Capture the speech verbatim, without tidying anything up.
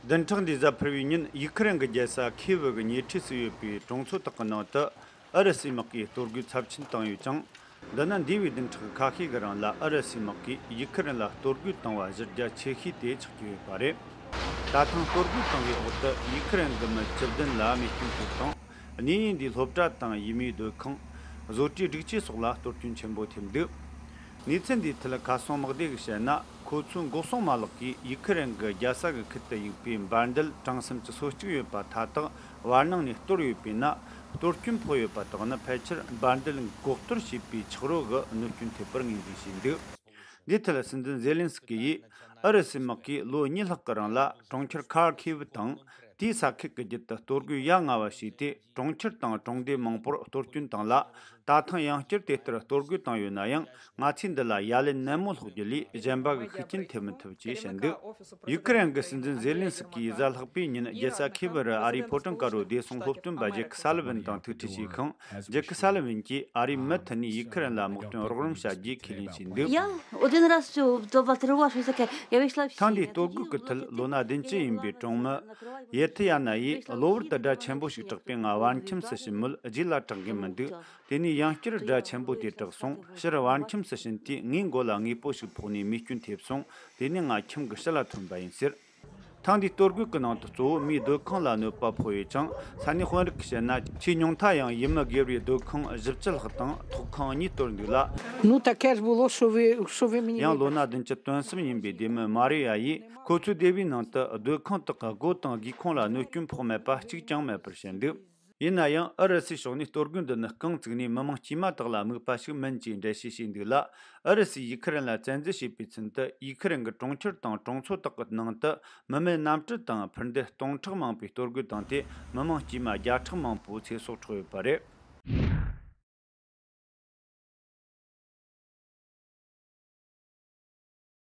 བདུན་ཕྲག་འདིའི་གཟའ་ཕུར་བུའི་ཉིན་ཡུ་ཁུ་རེན་གྱི་རྒྱལ་ས་ཁིའེ་ཝུ་གི་ཉེ་འཁྲིས་སུ་ཡོད་པའི་གྲོང་ཚོ་དག་གི་ནང་དུ་ཨུ་རུ་སུའི་དམག་གིས་གཏོར་རྒོལ་ཚབས་ཆེན་བཏང་ཡོད་ཅིང་། འདི་ནི་འདས་པའི་བདུན་ཕྲག་ཁ་ཤས་ཀྱི་རིང་ལ་ཨུ་རུ་སུའི་དམག་གིས་ཡུ་ཁུ་རེན་ལ་གཏོར་རྒོལ་བཏང་བ་གཞི་རྒྱ་ཆེ་ཤོས་དེ་ཆགས་ཀྱི་ཡོད་པ་རེད། ད་ཐེངས་གཏོར་རྒོལ་བཏང་བའི་འོག་ཏུ་ཡུ་ཁུ་རེན་གྱི་མི་བཅུ་བདུན་ལ་རྨས་སྐྱོན་ཐེབས་དང་། གནས་ཡུལ་འདིའི་སློབ་གྲྭ་དང་ཡུལ་མིའི་སྡོད་ཁང་། བཟོ་གྲྭའི་སྒྲིག་ཆས་སོགས་ལ་གཏོར་སྐྱོན་ཆེན་པོ་ཐེབས་འདུག་གནས་ཚུལ་འདིའི་ཐད་ཁ་སང་དམག་སྡེ་གིས་བཤད་ན། ཁོ་ཚོའི་འགོག་སྲུང་མ་ལག་གིས་ཡུ་ཁུ་རེན་གྱི་རྒྱལ་ས་གི་ཁུལ་དུ་ཡོད་པའི་འབར་མདེལ་གྲངས་སུམ་ཅུ་སོ་གཅིག་ཡོད་པ་མཐའ་དག་བར་སྣང་ནས་གཏོར་ཡོད་པས་ན། གཏོར་སྐྱོན་ཕོག་ཡོད་པ་དག་ནི་ཕལ་ཆེར་འབར་མདེལ་འགོག་གཏོར་བྱས་པའི་ཆག་རོ་གིས་གནོད་སྐྱོན་ཐེབས་པར་ངོས་འཛིན་བྱས་འདུག་འདིའི་ཐད་སྲིད་འཛིན་ཛེ་ལིན་སི་ཀི་ཡིས། ཨུ་རུ་སུའི་དམག་གིས་ལོ་གཉིས་ལྷག་གི་རིང་ལ་གྲོང་ཁྱེར་ཁར་ཁི་ཝུ་དང་། དེའི་ས་ཁུལ་གྱི་རྒྱུད་དུ་གཏོར་རྒོལ་ཡ་ང་བ་བྱས་ཏེ། གྲོང་ཁྱེར་དང་གྲོང་སྡེ་མང་པོར་གཏོར་སྐྱོན་བཏང་ལ། ད་ཐེངས་ཡང་བསྐྱར་དེ་ལྟར་གཏོར་རྒོལ་བཏང་ཡོད་ན་ཡང་། ང་ཚོས་འདི་ལ་ཡ་ལན་ནན་མོ་སློག་རྒྱུ་ལས་གཞན་པ་གི་ཤུགས་རྐྱེན་ཐེབས་མི་ཐུབ་ཅེས་བཤད་འདུག་ཡུ་ཁུ་རེན་གྱི་སྲིད་འཛིན་ཛེ་ལིན་སི་ཀི་ཡིས་གཟའ་ལྷག་པའི་ཉིན་རྒྱལ་ས་ཁིའེ་ཝུ་རུ་ཨ་རིའི་ཕོ་བྲང་དཀར་པོའི་བདེ་སྲུང་སློབ་སྟོན་པ་ཇེ་ཀི་སཱ་ལི་ཝན་དང་ཐུག་འཕྲད་བྱས་ཤིང་། ཇེ་ཀི་སཱ་ལི་ཝན་གྱིས་ཨ་རིའི་མུ་མཐུད་ནས་ཡུ་ཁུ་རེན་ལ་དམག་དོན་རོགས་རམ་བྱ་རྒྱུའི་ཁས་ལེན་བྱས་འདུག་ཡང་འོ་དེ་ན་ར་སུ་དོ་བ་ཐེར་བ་ཧྲུ་ས་ཁེ་ཡ་བེ་ཤ་ལ་ཐེངས་འདིའི་གཏོར་རྒོལ་གྱི་ཐད་ལོ་ན་བདུན་ཅུ་ཡིན་པའི་གྲོང་མི་ཡེ་ཐི་ཡ་ན་ཡིས། གློ་བུར་དུ་སྒྲ་ཆེན་པོ་ཞིག་གྲགས་པས་ང་བར་ཁྱིམ་སུ་ཕྱིན་མོད་རྗེས་ལ་གྲགས་མཁན་མི་འདུག་དེ་ནས་ཡང་བསྐྱར་སྒྲ་ཆེན་པོ་དེ་གྲགས་སོང་། ཕྱིར་བར་ཁྱིམ་སུ་ཕྱིན་དུས་ངའི་མགོ་ལ་དངོས་པོ་ཞིག་ཕོག་ནས་རྨས་སྐྱོན་ཐེབས་སོང་། དེ་ནས་ང་ཁྱིམ་གྱི་ཕྱི་ལ་ཐོན་པ་ཡིན་ཟེར། ཐེངས་འདིའི་གཏོར་རྒོལ་གྱི་ནང་དུ་གཙོ་བོ་མིའི་སྡོད་ཁང་ལ་གནོད་པ་ཕོག་ཡོད་ཅིང་། ས་གནས་དཔོན་རིགས་ཀྱིས་བཤད་ན། ཆེས་ཉུང་མཐའ་ཡང་ཡུལ་མི་སྒེར་བའི་སྡོད་ཁང་བཞི་བཅུ་ལྷག་དང་ཐོག་ཁང་གཉིས་གཏོར་འདུག་ལ། Ну, таке ж было, що ви, що ви мені ཡང་ལོ་ན་བདུན་ཅུ་དོན་གསུམ་ཡིན་པའི་སྡེ་མི་མ་རི་ཡ་ཡིས། ཁོ་ཚོའི་སྡེ་བའི་ནང་དུ་སྡོད་ཁང་དག་གི་སྒོ་དང་སྒེའུ་ཁུང་ལ་གནོད་སྐྱོན་ཕོག་མེད་པ་གཅིག་ཀྱང་མེད་པར་བཤད་འདུག་ཡིན་ན་ཡང་། ཨུ་རུ་སུའི་ཕྱོགས་ནས་གཏོར་རྒོལ་འདི་ནི་རྐང་བཙུགས་ནས་མི་མང་དཀྱུས་མ་དག་ལ་དམིགས་པ་ཞིག་མིན་ཅེས་འགྲེལ་བཤད་བྱས་འདུག་ལ། ཨུ་རུ་སུས་ཡུ་ཁུ་རེན་ལ་བཙན་འཛུལ་བྱས་པའི་ཚུན་དུ། ཡུ་ཁུ་རེན་གྱི་གྲོང་ཁྱེར་དང་གྲོང་ཚོ་དག་གི་ནང་དུ་མི་མེད་གནམ་གྲུ་དང་འཕུར་མདེལ་སྟོང་ཕྲག་མང་པོས་གཏོར་རྒོལ་བཏང་སྟེ། མི་མང་དཀྱུས་མ་བརྒྱ་ཕྲག་མང་པོའི་ཚེ་སྲོག་འཕྲོག་ཡོད་པ་རེད།